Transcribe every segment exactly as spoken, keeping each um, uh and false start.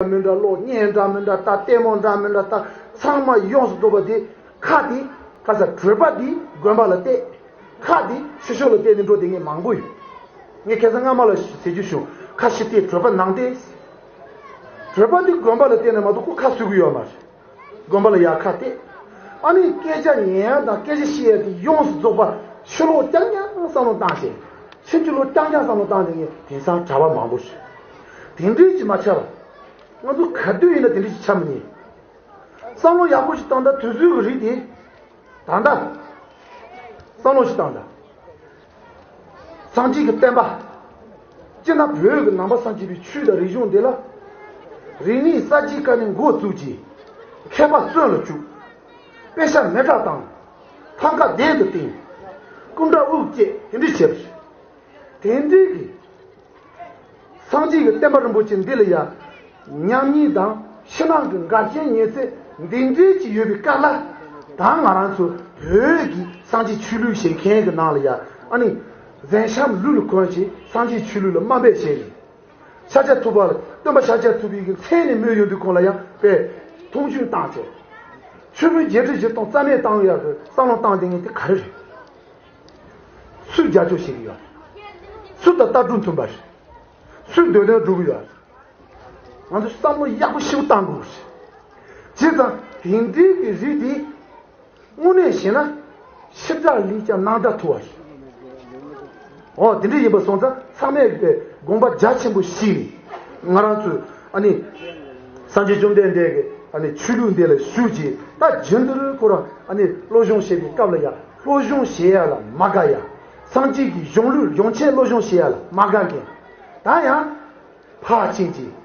མི་འདྲ། གློག་བརྙན་འདྲ་མི་འདྲ་ལྟ། ལྟད་མོ་འདྲ་མི་འདྲ་ལྟ། ཚང་མ་ཡོངས་སུ་རྫོགས་པ་དེ། ཁ་དེ་ཁ་ས་གྲོད་པ་དེ་དགོན་པ་ལ་གཏད། ཁ་དེ་ཕྱི་ཕྱོགས་ལ་གཏད་ནས་འགྲོ་དེ་ངས་མང་པོ་ཡོད། ངས་ཁ་སང་སྔ་མ་ལ་ཟེར་རྒྱུ་བྱུང་། ཁ་ཕྱི་གཏད། གྲོད་པ་ནང་གཏད། གྲོད་པ་དེ་དགོན་པ་ལ་གཏད་ན་མ་གཏོགས་ཁོ་ཁ་གསོ་གི་ཡོད་མ་རེད། དགོན་པ་ལ་ཡར་ཁ་གཏད། ཨ་ནི་སྐད་ཆ་ཉན་ཡ་དང་སྐད་ཆ་བཤད་ཡ་དེ་ཡོངས་སུ་རྫོགས་པ་ཕྱི་ལོགས་རྐྱང་རྐྱང་བསམ་བློ་བཏང་བྱས། ཕྱི་ཕྱི་ལོགས་རྐྱང་རྐྱང་བསམ་བློ་བཏང་དེ་ངས་དེང་སང་གྲྭ་པ་མང་པོ་ཞིག་དེ་འདྲས་ཀྱིས་མ་ཆགས་པ། ང་ཚོ་ག་དུས་ཡིན་ན་དེ་འདྲས་ཞིག་ཆགས་མི་ཉན། བསམ་བློ་ཡག་པོ་ཞིག་བཏང་ད། དུས་ཚོད་ཀྱི་རིགས་དེ། ད་ལྟ་བསམ་བློ་ཞིག་བཏང་ད། སངས་རྒྱས་ཀྱི་བསྟན་པ། སྤྱིར་ན་བོད་ཀྱི་ནང་པ་སངས་རྒྱས་པའི་ཆོས་དང་རིག་གཞུང་འདི་ལ། རིག་གནས་གསར་བརྗེའི་སྐབས་ནས་འགོ་བཙུགས་ཀྱིས། མཁས་པ་བཙོན་ལ་བཅུག་དཔེ་ཆ་མེ་སྲེག་བཏང་། ཐང་ག་རྡུལ་དུ་བཏིང་། སྐུ་འདྲ་དབུ་བཅད། དེ་འདྲ་བྱས་པ་རེད། དེ་འདྲའི་གི། སངས་རྒྱས་ཀྱི་བསྟན་པ་རིན་པོ་ཆེ་འདི་ལ་ཡ། ཉམས་ཉེས་དང་ཕྱི་ནང་གི་འགལ་རྐྱེན་ཉེས་ཚད་འདི་འདྲའི་ཅིག་ཡོད་པའི་སྐབས་ལ། ད་ང་རང་ཚོ་བོད་ཀྱི་སངས་རྒྱས་ཆོས་ལུགས་ཞེས་མཁན་གྱི་ནང་ལ་ཡ། ཨ་ནི། གཟན་ཤམ་ལུས་ལ་གོན་བྱས་སངས་རྒྱས་ཆོས་ལུགས་ལ་དམའ་འབེབས་བྱས་ནས། ཤཱཀྱ་ཐུབ་པ་ལ། སྟོན་པ་ཤཱཀྱ་ཐུབ་པའི་གི་མཚན་ནས་སྨོས་ཡོང་དུས་ཁོང་ལ་ཡང་དཔེ་མཐོང་ཆུང་བཏང་བྱས། ཆོས་དཔོན་བརྒྱད་ཁྲི་བཞི་སྟོང་རྩ་མེད་བཏང་ཡག་གི་བསམ་བློ་བཏང་བསྡད་མཁན་དེ་ག་རེ་རེད། སུས་རྒྱབ་སྐྱོར་བྱེད་ཀྱི་ཡོད། སུ་དང་ལྟ་གྲུབ་མཐུན་པ་རེད། སུས་འདོད་དོན་སྒྲུབ་ཀྱི་ཡོད། ང་ཚོ་བསམ་བློ་ཡག་པོ་ཞིག་བཏང་དགོས་རེད། བྱས་ཙང་དེ་འདྲའི་གི་རིགས་དེ་དངོས་གནས་བྱས་ན་ཕྱི་དགྲ་ལས་ཀྱང་ནང་དགྲ་ཐུ་བ་རེད། འོ་དེ་འདྲ་ཡིན་པ་སོང་ཙང་ཚང་མས་དགོངས་པ་རྒྱ་ཆེན་པོ་བཞེས་ནས་ང་རང་ཚོས་ཨ་ནི་སངས་རྒྱས་བཅོམ་ལྡན་འདས་ཀྱི་ཨ་ནི་ཆོས་ལུགས་འདི་ལ་ཞུགས་ཀྱིས། ད་རྒྱུན་དུ་ཁོ་རང་ཨ་ནི་སློབ་སྦྱོང་བྱེད་པའི་སྐབས་ལ་ཡང་སློབ་སྦྱོང་བྱེད་ཡ་ལ་མ་དགའ་ཡ། སངས་རྒྱས་ཀྱི་གཞུང་ལུགས་གཞུང་ཆེན་སློབ་སྦྱོང་བྱེད་ཡ་ལ་མ་དགའ་མཁན། ད་ཡང་ཕར་ཕྱིན་གྱིས།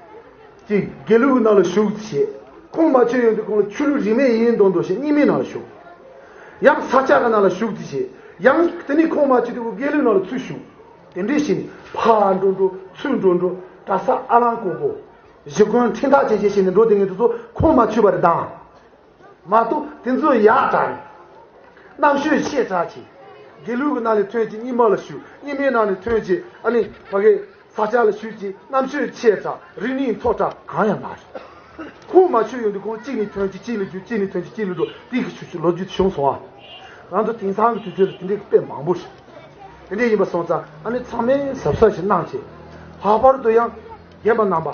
ཅིག་དགེ་ལུགས་ནང་ལ་ཞུགས་ཏེ་བྱས། ཁོང་མ་ཆོད་ཡོང་དུས་ཁོང་ལ་ཆོས་ལུགས་རིས་མེད་ཡིན་མདོག་མདོག་བྱས་རྙིང་མའི་ནང་ལ་ཞུགས། ཡང་ས་སྐྱ་གི་ནང་ལ་ཞུགས་ཏེ་བྱས། ཡང་དེ་ནས་ཁོང་མ་ཆོད་དུས་དགེ་ལུགས་ནང་ལ་ཚུར་ཞུགས། དེ་འདྲས་བྱས་ནས་ཕར་འགྲོ་འགྲོ་ཚུར་འགྲོ་འགྲོ། གྲྭ་ས་ཨ་ལང་ཀོ་པོ། གཞི་དགོན་ཁྲིམས་ཐག་བཅད་བཅད་བྱས་ནས་འགྲོ་བསྡད་མཁན་དེ་ཚོ་ཁོང་མ་ཆོད་པ་རེད་ད། མ་གཏོགས་དེ་ཚོ་ཡག་དྲགས་ནས། རྣམ་དཔྱོད་ཆེ་དྲགས་ཀྱིས། དགེ་ལུགས་ཀྱི་ནང་ནས་ཐོན་ཀྱིས་རྙིང་མ་ལ་ཞུགས། རྙིང་མའི་ནང་ནས་ཐོན་ཀྱིས་ཨ་ནི་ཕ་གི་ས་སྐྱ་ལ་ཞུགས་ཀྱིས། རྣམ་དཔྱོད་ཆེ་དྲགས། རིག་གནས་མཐོ་དྲགས་གང་ཡང་མ་རེད། ཁོང་མ་ཆོད་ཡོང་དུས་ཁོང་གཅིག་ནས་ཐོན་ཀྱིས་གཅིག་ལ་རྒྱུགས། གཅིག་ནས་ཐོན་ཀྱིས་གཅིག་ལ་རྒྱུགས། དེ་གི་ཆུ་ཆུ་ལོ་རྒྱུས་བྱུང་སོང་ཨ། ང་ཚོ་དེང་སང་གི་དུས་ཚོད་ལ་དེ་འདྲའི་དཔེ་མང་པོ་རེད། དེ་འདྲ་ཡིན་པ་སོང་ཙང་ཨ་ནི་ཚང་མས་གཟབ་གཟབ་ཞིག་གནང་བྱས། ལྷག་པར་དུ་ཡང་རྒན་པ་རྣམ་པ།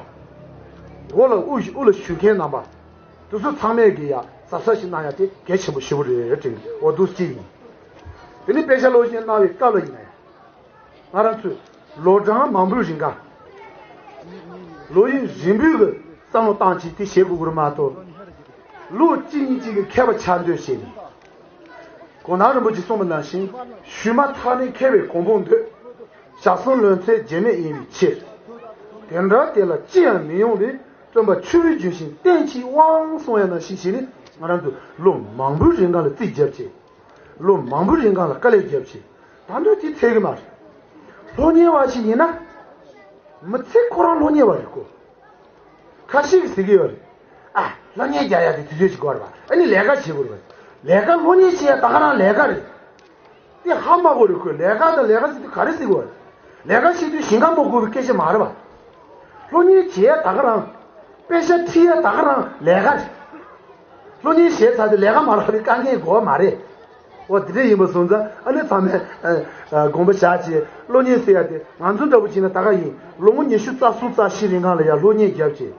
འོག་ལ་དབུ་དབུ་ལ་བཞུགས་མཁན་རྣམ་པ། དེ་ཚོ་ཚང་མས་ཀྱི་ཡ་གཟབ་གཟབ་ཞིག་གནང་ཡ་དེ་གལ་ཆེན་པོ་ཞེ་པོ་རེད་དྲན་གྱི་འོ་འདུག་ཅིག་ཡིན། དེ་ནི་དཔེ་ཆ་ཀློག་བཞིན་གནང་བའི་སྐབས་ལ་ཡིན་ན་ཡང་། ང་རང་ཚོས་ལོ་གྲངས་མང་པོའི་རིང་ག་ལོ་ཡུན་རིང་པོའི་གི་བསམ་བློ་བཏང་བྱས་དེ་བྱེད་དགོས་ཀྱི་རེད་མ་གཏོགས། ལོ་གཅིག་གཉིས་གཅིག་གི་མཁས་པ་ཆགས་འདོད་བྱས་ནས། གོ་ན་རིན་པོ་ཆེས་གསུངས་པ་ནང་བཞིན། ཞུས་མ་ཐག་ནས་མཁས་པའི་གོ་འཕང་འདོད། ཞག་གསུམ་ལོན་ཚད་རྗེས་མེད་ཡིན་པའི་ཕྱིར། དེ་འདྲ་དེ་ལ་ཅི་ཡང་མི་ཡོང་བས། བརྩོན་པ་ཆུ་བོའི་རྒྱུན་བཞིན་བསྟེན་ཅིག་དབང་གསུང་ཡ་ནང་བཞིན་བྱས་ནས་ང་རང་ཚོ་ལོ་མང་པོའི་རིང་གང་ལ་རྩིས་བརྒྱབ་བྱས། ལོ་མང་པོའི་རིང་གང་ལ་དཀའ་ལས་བརྒྱབ་བྱས། ད་དུང་དེ་ཚད་གི་མ་རེད། སློབ་གཉེར་བ་ཞིག་ཡིན་ན། མི་ཚེ་ཁོ་རང་སློབ་གཉེར་བ་རེད་ཁོ། ཁ་ཤས་ཀྱིས་ཟེར་གྱི་ཡོད་རེད། ཨ། སློབ་གཉེར་རྒྱག་ཡ་དེ་དུས་ཚོད་ཅིག་དགོས་རེད་པ། ཨ་ནི་ལས་ཀ་བྱེད་དགོས་རེད་པ། ལས་ཀ་སློབ་གཉེར་བྱེད་ཡ་ད་ག་རང་ལས་ཀ་རེད། དེ་ཧ་མ་གོ་རེད་ཁོས། ལས་ཀ་དང་ལས་ཀ་ཟེར་དུས་ག་རེ་ཟེར་དགོས་རེད། ལས་ཀ་བྱེད་དུས་ཞིང་ཁ་རྨོ་དགོས་པའི་སྐད་ཆ་མ་རེད་པ། སློབ་གཉེར་བྱེད་ཡ་ད་ག་རང་། དཔེ་ཆ་ཁྲིད་ཡ་ད་ག་རང་ལས་ཀ་རེད། སློབ་གཉེར་བྱས་ཚར་དུས་ལས་ཀ་མ་རག་པའི་དཀའ་ངལ་དགོས་པ་མ་རེད། འོ་དེ་འདྲ་ཡིན་པ་སོང་ཙང་ཨ་ནི་ཚང་མས་ཨ་ཨ་དགོངས་པ་བཞག་བྱས། སློབ་གཉེར་ཟེར་ཡ་དེ་ང་ཚོ་འདྲ་པོ་བྱས་ན་ད་ག་ཡིན། ལོ་ངོ་ཉི་ཤུ་རྩ་གསུམ་རྩ་བཞི་རིང་གང་ལ་ཡ་སློབ་གཉེར་བརྒྱབ་བྱས།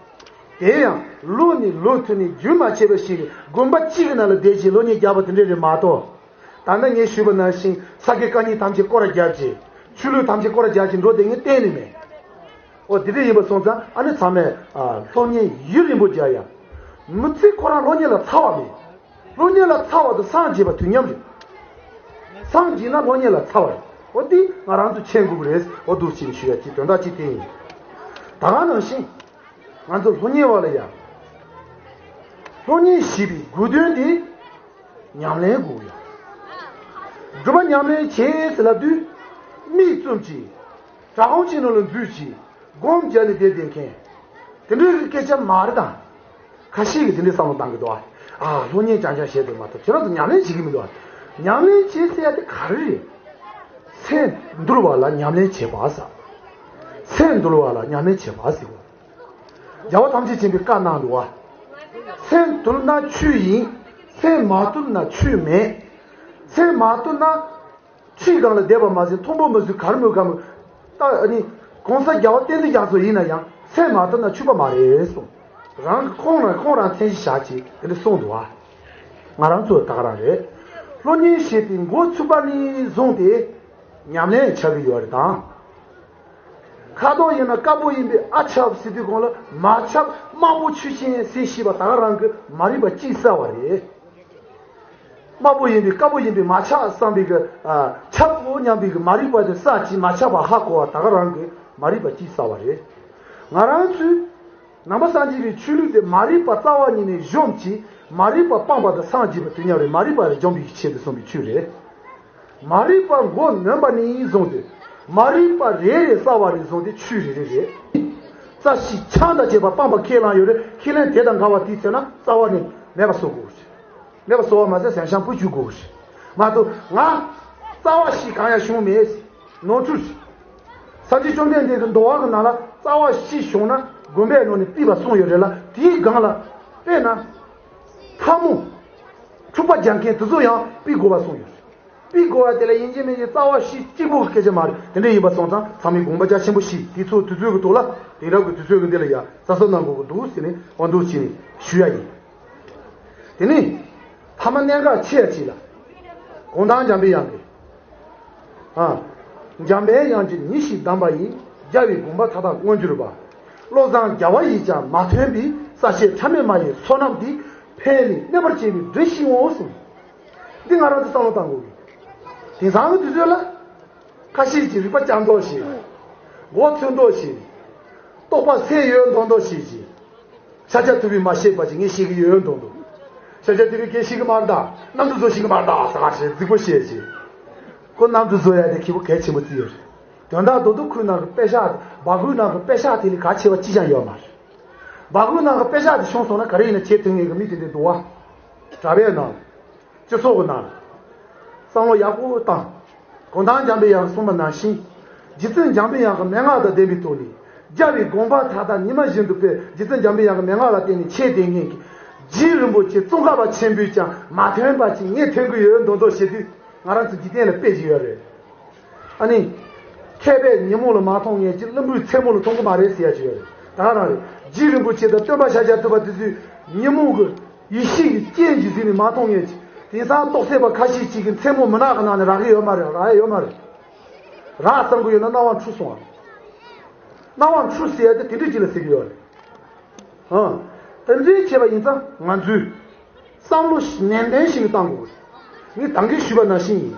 དེ་ཡང་ལོ་ནས་ལོ་མཐུད་ནས་རྒྱུན་མ་ཆད་པ་ཞིག་དགོན་པ་གཅིག་གི་ནང་ལ་བསྡད་བྱས་སློབ་གཉེར་བརྒྱབ་པ་དེ་འདྲ་རེད་མ་གཏོགས། ད་ལྟ་ངས་ཞུས་པ་ནང་བཞིན་ས་དགེ་བཀའ་རྙིང་ཐམས་ཅད་སྐོར་ར་བརྒྱབ་བྱས། ཆོས་ལུགས་ཐམས་ཅད་སྐོར་ར་བརྒྱབ་བྱས་འགྲོ་བསྡད་མཁན་གཏན་ནས་མེད། འོ་དེ་འདྲ་ཡིན་པ་སོང་ཙང་ཨ་ནི་ཚང་མས་ཨ་སློབ་གཉེར་ཡུན་རིང་པོ་རྒྱག་ཡ། མི་ཚེ་ཁོ་རང་སློབ་གཉེར་ལ་ཚ་བ་མེད། སློབ་གཉེར་ལ་ཚ་བ་དང་སངས་རྒྱས་པ་དུས་མཉམ་རེད། སངས་རྒྱས་ན་སློབ་གཉེར་ལ་ཚ་བ་རེད། འོ་དེ་ང་རང་ཚོ་མཁྱེན་དགོས་ཀྱི་རེད། འོ་འདུག་ཅེས་ཞུ་ཡ་གཅིག་དོན་དག་གཅིག་དེ་ཡིན། ད་ག་ནང་བཞིན། ང་ཚོ་སློབ་གཉེར་བ་ལ་ཡ། སློབ་གཉེར་ཞེས་པའི་དགོས་དོན་དེ། ཉམས་ལེན་དགོས་ཡ། སྒྲུབ་པ་ཉམས་ལེན་བྱེད་ཟེར་ལབ་དུས། མིག་བཙུམ་གྱིས། གྲྭ་ཁང་གཅིག་ནང་ལ་འཛུལ་གྱིས། སྒོམ་རྒྱག་ནས་བསྡད་བསྡད་མཁན། དེ་འདྲའི་གི་སྐད་ཆ་མ་རེད་དང་། ཁ་ཤས་ཀྱིས་དེ་འདྲའི་བསམ་བློ་བཏང་གི་འདུག་ཨ། ཨ་སློབ་གཉེར་རྐྱང་རྐྱང་བྱས་འདུག་མ་གཏོགས་ཁྱེད་རང་ཚོ་ཉམས་ལེན་བྱེད་ཀྱི་མི་འདུག་ཨ། ཉམས་ལེན་བྱེད་ཟེར་ཡ་དེ་ག་རེ་རེད། སེམས་འདུལ་བ་ལ་ཉམས་ལེན་བྱེད་པ་ཟེར། སེམས་འདུལ་བ་ལ་ཉམས་ལེན་བྱེད་པ་ཟེར་གོ། རྒྱལ་བ་ཐམས་ཅད་མཁྱེན་པའི་བཀའ་གནང་འདུག་བ། སེམས་དུལ་ན་ཆོས་ཡིན། སེམས་མ་དུལ་ན་ཆོས་མེད། སེམས་མ་དུལ་ན། ཁྲི་སྒང་ལ་བསྡད་པ་མ་ཟིན། མཐོན་པོ་མ་ཟིན། གར་མོ་གར་མོ། ད་ཨ་ནི་གོང་ས་རྒྱལ་བ་བསྟན་འཛིན་རྒྱ་མཚོ་ཡིན་ན་ཡང་སེམས་མ་དུལ་ན་ཆོས་པ་མ་རེད་གསུངས། རང་གི་ཁོང་རང་ཁོང་རང་མཚན་གཞི་བཞག་ཅིག་དེ་འདྲ་གསུངས་འདུག་བ། ང་རང་ཚོ་ད་ག་རང་རེད། སློབ་གཉེར་བྱས་ཏེ་འགོ་ཚུགས་པ་ནས་བཟུང་སྟེ་ཉམས་ལེན་བྱ་གི་ཡོད་རེད་དང་། ཁ་དོག་ཡིན་ན་དཀར་པོ་ཡིན་པས་ཨ་ཆབ་ཟེར་དུས་གོང་ལ་མ་ཆབ་དམར་པོ་ཆུ་ཆེན་ཟེར་ཤེས་པ་ད་ག་རང་གི་མ་རིག་པ་གཅིག་བསལ་བ་རེད། དམར་པོ་ཡིན་པས་དཀར་པོ་ཡིན་པས་མ་ཆགས་བསམ་པའི་གི་ཨ་ཆབ་པོ་སྙམ་པའི་གི་མ་རིག་པ་དེ་བསལ་གྱིས་མ་ཆགས་པ་ཧ་གོ་བ་ད་ག་རང་གི་མ་རིག་པ་གཅིག་བསལ་བ་རེད། ང་རང་ཚོས་ནང་པ་སངས་རྒྱས་པའི་ཆོས་ལུགས་དེ་མ་རིག་པ་རྩ་བ་ཉིད་ནས་གཞོམ་གྱིས་མ་རིག་པ་སྤངས་པ་དང་སངས་རྒྱས་པ་དེ་མཉམ་རེད། མ་རིག་པ་ལས་འཇོམས་པའི་ཆེད་དུ་གསུངས་པའི་ཆོས་རེད། མ་རིག་པ་མགོ་ནོན་པ་ནས་བཟུང་སྟེ་མ་རིག་པ་རེ་རེ་བསལ་བ་ནས་བཟུང་སྟེ་ཆོས་རེ་རེ་རེད། རྩ་ཤེས་ཆང་དང་བཅས་པ་སྤངས་པ་ཁས་བླངས་ཡོད་རེད། ཁས་ལེན་དེ་དང་འགལ་བ་དེའི་ཚེ་ན་རྩ་བ་ནས་མེད་པ་བཟོ་དགོས་ཞེས། མེད་པ་བཟོ་བ་མ་ཟད་ཟན་ཤང་བུ་བཅུག་དགོས་ཞེས་མ་གཏོགས་ང་རྩ་བ་ཤེས་གང་ཡང་བྱུང་མེད་ཟེར་ནོར་འཁྲུལ་ཞིག་སངས་རྒྱས་བཅོམ་ལྡན་འདས་ཀྱི་འདུལ་བ་གི་ནང་ལ་རྩ་བ་ཤེས་བྱུང་ན་དགོན་པའི་ནང་ནས་ཕུད་པ་གསུངས་ཡོད་རེད་ལ། དེའི་སྒང་ལ་དཔེར་ན་ཐལ་མོ་འཁྲུག་པ་རྒྱག་མཁན་དེ་ཚོ་ཡང་ཕུད་དགོས་པ་གསུངས་ཡོད་རེད། ཕུད་དགོས་པ་དེ་ལ་ཡིན་གཅིག་མིན་གཅིག་རྩ་བ་ཤེས་གཅིག་པོ་གི་སྐད་ཆ་མ་རེད། དེ་འདྲ་ཡིན་པ་སོང་ཙང་ཚང་མས་དགོངས་པ་རྒྱ་ཆེན་པོ་བཞེས། དེ་ཚོ་དུས་ཚོད་ཀྱི་ཐོག་ལ་དེང་རབས་ཀྱི་དུས་ཚོད་ཀྱི་འདི་ལ་ཡ་རྩ་གསོ་གནང་དགོས་ཀྱི་འདུག་ཟེར་ནས་དབང་དུ་བྱས་ནས་ཞུ་ཡ་ཡིན། དེ་ནས་ཐ་མ་གནད་འགག་ཆེ་ཡ་གཅིག་ལ། གུང་ཐང་འཇམ་པའི་དབྱངས་ཀྱིས། ཨ། འཇམ་པའི་དབྱངས་ཀྱིས་ཉིད་ཞིག་གདམས་པ་ཡིས། རྒྱལ་བའི་དགོངས་པ་མཐའ་དག་མངོན་གྱུར་པ། བློ་བཟང་རྒྱལ་བ་ཡིས་ཀྱང་མ་ཐོན་པའི། ས་སྐྱའི་ཕྲ་མེན་མ་ཡི་ཚོགས་རྣམས་ཀྱིས། ཕན་ལས་གནོད་པར་བྱེད་པའི་འདྲེ་ཞིག་འོང་གསུངས། འདི་ང་རང་ཚོ་བསམ་བློ་བཏང་དགོས་ཀྱི། དེང་སང་གི་དུས་ཚོད་ལ། ཁ་ཤས་ཀྱིས་རིག་པ་བསྐྱར་ཟློས་བྱས། མགོ་ཚོས་ཟློས་བྱས། རྟོགས་པ་ཚད་ཡོད་མདོག་མདོག་བྱས་བྱས། ཤཱཀྱ་ཐུབ་པས་མ་ཤེས་པ་ཅིག་ངས་ཤེས་ཀྱི་ཡོད་མདོག་མདོག་ཤཱཀྱ་ཐུབ་པས་གལ་ཤེས་ཀྱི་མ་རེད་ད། གནམ་གྲུ་བཟོ་ཤེས་ཀྱི་མ་རེད་ད་ཟེར་བ་ཞིག་རྫིག་པོ་བཤད་བྱས། ཁོ་གནམ་གྲུ་བཟོ་ཡ་དེ་ཁེ་པོ་གལ་ཆེན་པོ་བརྩིས་ཡོད་རེད། དོན་དག་རྡོ་རྡོ་ཁུལ་ནང་གི་པད་ཤག་སྦ་ཁུལ་ནང་གི་པད་ཤག་དེ་ལས་གལ་ཆེ་བ་ཅི་ཡང་ཡོད་མ་རེད། སྦ་ཁུལ་ནང་གི་པད་ཤག་དེ་བྱུང་སོང་ན་ག་རེ་ཡིན་ན་བྱེད་ཐུབ་ངེས་ཀྱི་མི་དེ་འདྲ་འདུག་བ། གྲྭ་པའི་ནང་། སྤྱི་ཚོགས་ཀྱི་ནང་། བསམ་བློ་ཡག་པོ་བཏང་། གུང་ཐང་འཇམ་པའི་དབྱངས་གསུངས་པ་ནང་བཞིན། རྗེ་བཙུན་འཇམ་པའི་དབྱངས་ཀྱི་མན་ངག་དང་ལྡན་པའི་ཐོག་ནས། རྒྱལ་བའི་དགོངས་པ་མཐའ་དག་ཉི་མ་བཞིན་དུ་འཕེལ། རྗེ་བཙུན་འཇམ་པའི་དབྱངས་ཀྱི་མན་ངག་ལ་བརྟེན་ནས་འཆད་བསྡད་མཁན་གྱི། རྗེ་རིན་པོ་ཆེ་ཙོང་ཁ་པ་ཆེན་པོས་ཀྱང་མ་ཐོན་པ་ཅིག་ངས་ཐོན་གྱི་ཡོད་མདོག་མདོག་བྱེད་དུས་ང་རང་ཚོ་འཇིག་རྟེན་ལ་དཔེ་ཅིག་ཡོད་རེད། ཨ་ནི། མཁས་པས་ཉིན་མོ་ལ་མ་མཐོང་མཁན་གྱི་བླུན་པོས་མཚན་མོ་ལ་མཐོང་གི་མ་རེད་ཟེར་ཡ་ཅིག་ཡོད་རེད། ད་ག་རང་རེད། རྗེ་རིན་པོ་ཆེ་དང་སྟོན་པ་ཤཱཀྱ་ཐུབ་པ་དེ་ཚོས་ཉིན་མོ་གི་ཡེ་ཤེས་ཀྱི་སྤྱན་གྱིས་གཟིགས་ནས་མ་མཐོང་མཁན་གྱི་དེང་སང་རྟོགས་སད་པ་ཁ་ཤས་ཅིག་གིས་མཚན་མོ་མུན་ནག་གི་ནང་ནས་རག་གི་ཡོད་མ་རེད། རག་ཡ་ཡོད་མ་རེད། རག་བསམ་གི་ཡོད་ན་སྣང་བ་འཁྲུལ་སོང་བ། སྣང་བ་འཁྲུལ་ཟེར་ཡ་དེ་དེ་འདྲ་ཅིག་ལ་ཟེར་གི་ཡོད་རེད། ཧང་། དེ་འདྲའི་བྱས་པ་ཡིན་ཙང་ང་ཚོས་བསམ་བློ་ནན་ཏན་ཞིག་བཏང་དགོས། ངས་ད་གིན་ཞུས་པ་ནང་བཞིན་ཡིན།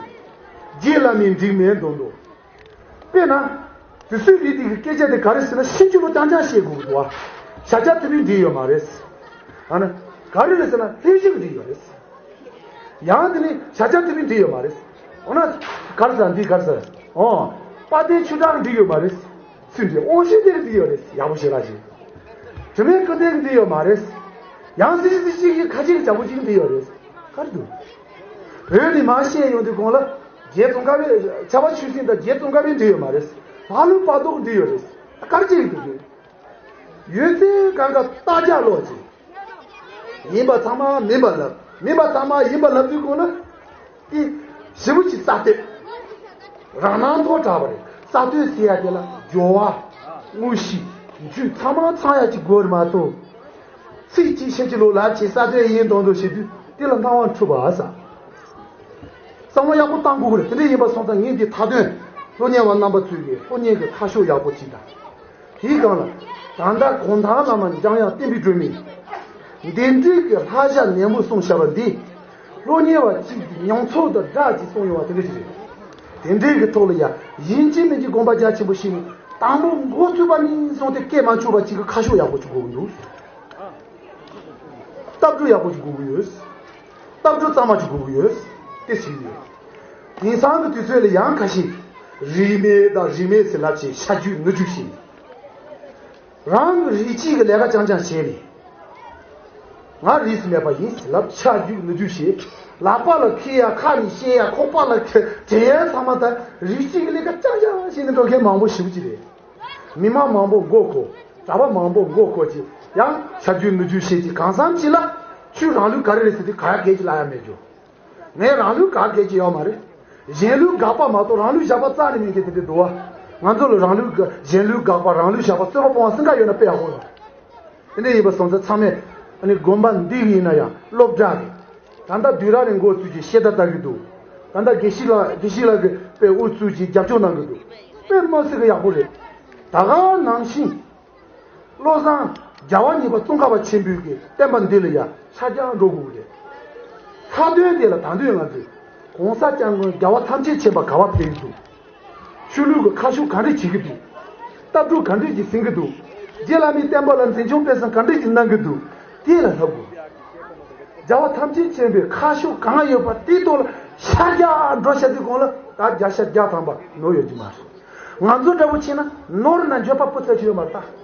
རྗེ་བླ་མའི་འགྲིག་མེད་མདོག་མདོག་དཔེར་ན། དུས་ཚོད་འདི་དེ་གི་སྐད་ཆ་དེ་ག་རེ་ཟེར་ན་ཕྱིན་ཅི་ལོག་རྐྱང་རྐྱང་བཤད་དགོས་ཀྱི་འདུག་བ། ཤཱཀྱ་ཐུབ་པས་འགྲིག་ཡོད་མ་རེད། ཨ་ནི། ག་རེ་རེད་ཟེར་ན་ལྷོད་ཞིབ་འགྲིག་ཡོད་རེད། ཡང་དེ་ནི་ཤཱཀྱ་ཐུབ་པས་འགྲིག་ཡོད་མ་རེད། འོ་ན། ག་རེ་ཟེར་འདི་ག་རེ་ཟེར། ཨོ། དཔལ་ལྡན་ཆོས་གྲགས་འགྲིག་ཡོད་མ་རེད། སུས་འདི་དབང་ཕྱུག་དེར་འདི་ཡོད་རེད། ཡག་པོ་ཞེ་དྲག་ཞིག་དྲི་མེད་ཀུན་ལྡན་འདི་ཡོད་མ་རེད། ཡང་སྲིད་སྲིད་ཞིག་གི་ཁ་ཆེ་གི་བྱ་བོ་ཅིག་འདི་ཡོད་རེད། ག་རེ་འདུག་བོད་ནས་མར་བཤད་ཡོང་དུས་གོང་ལ་རྗེ་ཙོང་ཁ་པའི་ཕྱྭ་པ་ཆོས་སེང་དང་རྗེ་ཙོང་ཁ་པའི་འདི་ཡོད་མ་རེད། ལྷ་ཀླུ་དཔལ་རྡོར་འདི་ཡོད་རེད། ག་རེ་ཅིག་འདུག་ཡོད་ཚད་གང་ག་རྟ་རྒྱ་ལོག་ཅིག་ཡིན་པ་ཚང་མ་མིན་པ་ལབ། མིན་པ་ཚང་མ་ཡིན་པ་ལབ་དུས་གོང་ན། དེ་ཞེ་པོ་ཅིག་གསར་གཏོད། རང་སྣང་ཐོག་དྲགས་པ་རེད། གསར་གཏོད་ཟེར་ཡ་དེ་ལ་སྦྱོར་བ། དངོས་གཞི། རྒྱུ་ཚང་མ་ཚང་ཡ་ཅིག་དགོས་རེད་མ་གཏོགས། ཚིག་གཅིག་ཕྱིན་ཅི་ལོག་ལབ་བྱས་གསར་གཏོད་ཡིན་མདོག་མདོག་བྱེད་དུས་དེ་ལ་སྣང་བ་འཁྲུལ་པ་ཟ། བསམ་བློ་ཡག་པོ་བཏང་དགོས་ཀྱི་རེད། དེ་འདྲ་ཡིན་པ་སོང་ཙང་ངས་འདི་མཐའ་དོན་སློབ་གཉེར་བ་རྣམ་པ་ཚོས་ཀྱི་སློབ་གཉེར་གྱི་ཁ་ཕྱོགས་ཡག་པོ་ཅིག་དང་། དེའི་སྒང་ལ། ད་ལྟ་གུང་ཐང་བླ་མ་འཇམ་དབྱངས་བསྟན་པའི་སྒྲོན་མེས། འདི་འདྲའི་གི་ལྷ་བྱ་ནན་པོ་གསུངས་བཞག་པ་འདི། སློབ་གཉེར་བ་གཅིག་གི་མྱོང་ཚོར་དང་སྦྲགས་ཀྱིས་གསུངས་ཡོང་བ་དེ་འདྲ་ཞིག་རེད། དེ་འདྲའི་གི་ཐོག་ལ་ཡ་ཡིན་གཅིག་མིན་གཅིག་དགོངས་པ་རྒྱ་ཆེན་པོ་བཞེས་ནས་དང་པོ་འགོ་ཚུགས་པ་ནས་བཟུང་སྟེ་སྐད་མ་འཕྱུགས་པ་གཅིག་གི་ཁ་ཕྱོགས་ཡག་པོ་ཅིག་དགོས་ཀྱི་འདུག་ལྟ་གྲུབ་ཡག་པོ་ཅིག་དགོས་ཀྱི་ཡོད། ལྟ་གྲུབ་གཙང་མ་ཅིག་དགོས་ཀྱི་ཡོད། དེ་ཞིག་ཡོད། དེང་སང་གི་དུས་ཚོད་ལ་ཡང་ཁ་ཤས་རིས་མེད་དང་རིས་མེད་ཟེར་ལབ་བྱས་ཤ་རྒྱུས་ནུ་རྒྱུས་བྱས། རང་གི་རིགས་གཅིག་གི་ལས་ཀ་རྐྱང་རྐྱང་བྱས་ནས། ང་རིས་སུ་མེད་པ་ཡིན་ཟེར་ལབ་ཆ་རྒྱུས་ནུ་རྒྱུས་བྱས། ལག་པ་ལ་འཁྱེར་ཡ། ཁ་ནས་བཤད་ཡ། ཁོག་པ་ལ་དྲན་ཡ་ཚང་མ་ད་རིགས་གཅིག་གི་ལས་ཀ་རྐྱང་རྐྱང་བྱས་ནས་འགྲོ་མཁན་མང་པོ་ཞེ་པོ་ཅིག་རེད། མི་མང་མང་པོ་མགོ་འཁོར། གྲྭ་པ་མང་པོ་མགོ་སྐོར་གྱིས་ཡང་ཆ་རྒྱུས་ནུ་རྒྱུས་བཤད་ཀྱིས་གང་འཚམ་ཅིག་ལ་ཆོས་རང་ལུགས་ག་རེ་རེད་ཟེར་དུས་ག་ཡ་གལ་གྱི་ལ་ཡ་མེད་རྒྱུ། ངས་རང་ལུགས་ག་གལ་གྱི་ཡོད་མ་རེད། གཞན་ལུགས་དགག་པ་མ་གཏོགས་རང་ལུགས་བཞག་པ་རྩ་ནས་མེད་མཁན་དེ་འདྲ་འདུག་བ། ང་ཚོ་ལ་རང་ལུགས་དགག་གཞན་ལུགས་དགག་པ་རང་ལུགས་བཞག་པ་རྩོད་པ་སྤོང་བ་སེམས་ཁ་ཡོད་ན་དཔེ་ཡག་པོ་ཡོད། དེ་འདྲ་ཡིན་པ་སོང་ཙང་ཚང་མས་ཨ་ནི་དགོན་པ་འདི་གི་ཡིན་ན་ཡང་སློབ་གྲྭ་གི་ད་ལྟ་དུས་རབས་ནས་འགོ་བཙུགས་ཀྱི་ཤེས་ད་ལྟ་གི་འདུག་ད་ལྟ་དགེ་བཤེས་ལགས་དགེ་བཤེས་ལགས་ཀྱི་དཔེ་དབུ་བཙུགས་ཀྱི་རྒྱབ་སྐྱོར་གནང་གི་འདུག་དཔེ་མ་སྲིད་གི་ཡག་པོ་རེད། ད་ག་ནང་བཞིན་བློ་བཟང་རྒྱལ་བ་གཉིས་པ་ཙོང་ཁ་པ་ཆེན་པོའི་གི་བསྟན་པ་འདི་ལ་ཡང་ཤར་རྒྱག་འགྲོ་དགོས་ཀྱི་རེད། མཐའ་དོན་དེ་ལ་ད་དུང་ང་ཚོས་གོང་ས་སྐྱབས་མགོན་རྒྱལ་བ་ཐམས་ཅད་མཁྱེན་པ་ག་བ་ཕེབས་ཀྱི་འདུག་ཆོས་ལུགས་ཀྱི་ཁ་ཕྱོགས་ག་འདྲས་བྱེད་ཀྱི་འདུག་ལྟ་གྲུབ་ག་འདྲས་ཀྱིས་ཟིན་གྱི་འདུག་རྗེ་བླ་མའི་བསྟན་པ་ལ་འཛིན་སྐྱོང་སྤེལ་གསུམ་ག་འདྲས་ཀྱིས་གནང་གི་འདུག་དེ་ལ་ལྟ་དགོས། རྒྱལ་བ་ཐམས་ཅད་མཁྱེན་པའི་ཁ་ཕྱོགས་གང་ཡོད་པ་དེའི་ཐོག་ལ་ཤར་རྒྱག་འགྲོ་བྱ་དུས་གོང་ལ་ད་བརྒྱ་ཆ་བརྒྱ་ཐམ་པ་ནོར་ཡོད་ཀྱི་མ་རེད། ང་ཚོ་འདྲ་པོ་བྱས་ན་ནོར་ན་འགྱོད་པ་སྤུ་ཚ་ཅིག་ཡོད་མ་རེད་ད།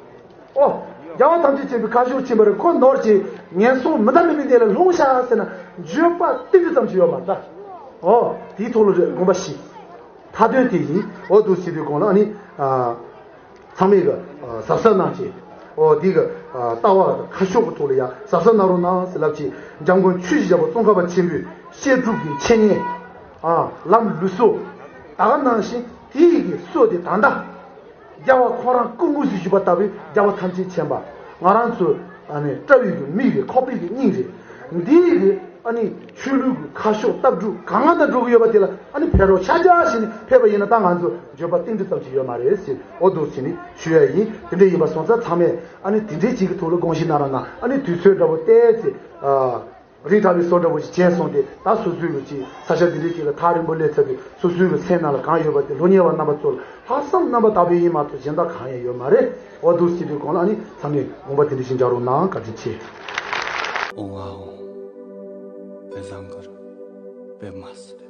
ཨོ། རྒྱལ་བ་ཐམས་ཅད་མཁྱེན་པའི་ཁ་ཕྱོགས་ཕྱིན་པ་རེད། ཁོ་ནོར་གྱི་ངན་སོང་མི་འདའ་མེད་པའི་གནས་ལ་ལྷུང་ཤག་ཟེར་ན་འགྱོད་པ་ཏིལ་འབྲུ་ཙམ་ཞིག་ཡོད་མ་རེད་ད། ཨོ། དེའི་ཐོག་ལ་རེད་དགོངས་པ་བཞེས། མཐའ་དོན་དེ་ཡིན། ཨོ་འདུག་ཟེར་དུས་གོང་ལ་ཨ་ནི། ཚང་མས་གི་གཟབ་གཟབ་གནང་བྱས། ཨོ་འདི་གི་ལྟ་བ་ཁ་ཕྱོགས་ཀྱི་ཐོག་ལ་ཡ་གཟབ་གཟབ་གནང་རོགས་གནང་ཟེར་ལབ་ཀྱི། འཇམ་མགོན་ཆོས་ཀྱི་རྒྱལ་པོ་ཙོང་ཁ་པ་ཆེན་པོས་བཤད་སྒྲུབ་ཀྱི་འཆད་ཉན། ཨ་ལམ་ལུགས་སྲོལ། ད་ག་ནང་བཞིན་དེ་ཡི་གི་སྲོལ་དེ་ད་ལྟ། རྒྱལ་བ་ཁོ་རང་སྐུ་དངོས་སུ་བཞུགས་པ་ལྟ་བུའི་རྒྱལ་བ་ཐམས་ཅད་མཁྱེན་པ། ང་རང་ཚོ་ཨ་ནི་བཀྲ་བའི་གི་མིག་གི་ཁོག་པའི་གི་སྙིང་རེད། འདི་ཡི་གི་ཨ་ནི་ཆོས་ལུགས་ཀྱི་ཁ་ཕྱོགས་ལྟ་གྲུབ་གང་ལ་འགྲོ་གི་ཡོད་པ་དེ་ལ་ཨ་ནི་ཕེབས་རོགས་ཤར་རྒྱག་བྱས་ནས་ཕེབས་པ་ཡིན་ན་ད་ང་ཚོ་འགྱོད་པ་ཏིལ་འབྲུ་ཙམ་ཞིག་ཡོད་མ་རེད་ཟེར། ཨོ་འདུག་བྱས་ནས་ཞུ་ཡ་ཡིན། དེ་འདྲ་ཡིན་པ་སོང་ཙང་ཚང་མས་ཨ་ནི་དེ་འདྲའི་ཅིག་གི་ཐོག་ལ་དགོངས་བཞེས་གནང་རོགས་གནང་། ཨ་ནི་དུས་ཚོད་འདྲ་པོ་བལྟས་ཚེ། ཨ་རིང་དྲགས་པའི་བཟོ་འདྲ་པོ་ཞིག་བྱས་སོང་སྟེ། ད་སོ་སོའི་གི་ཅིག་ས་ཆ་འདི་འདྲའི་ཅིག་ལ་ཐག་རིང་པོ་སླེབས་ཚར་དུས་སོ་སོའི་གི་སེམས་ནང་ལ་གང་ཡོད་པ་དེ་སློབ་གཉེར་བ་རྣམ་པ་ཚོ་ལ་ལྷག་བསམ་རྣམ་པ་དག་པའི་ཡིན་མ་གཏོགས་གཞན་དག་གང་ཡང་ཡོད་མ་རེད། ཨོ་འདུག་ཟེར་དུས་གོང་ལ་ཨ་ནི་ཚང་མས་དགོངས་པ་དེ་འདྲ་ཞིག་འཇགས་རོགས་གནང་། བཀའ་དྲིན་ཆེ། ཨོ་ཨོ། དཔེ་བཟང་གི་རེད། དཔེ་མ་སྲིད་རེད།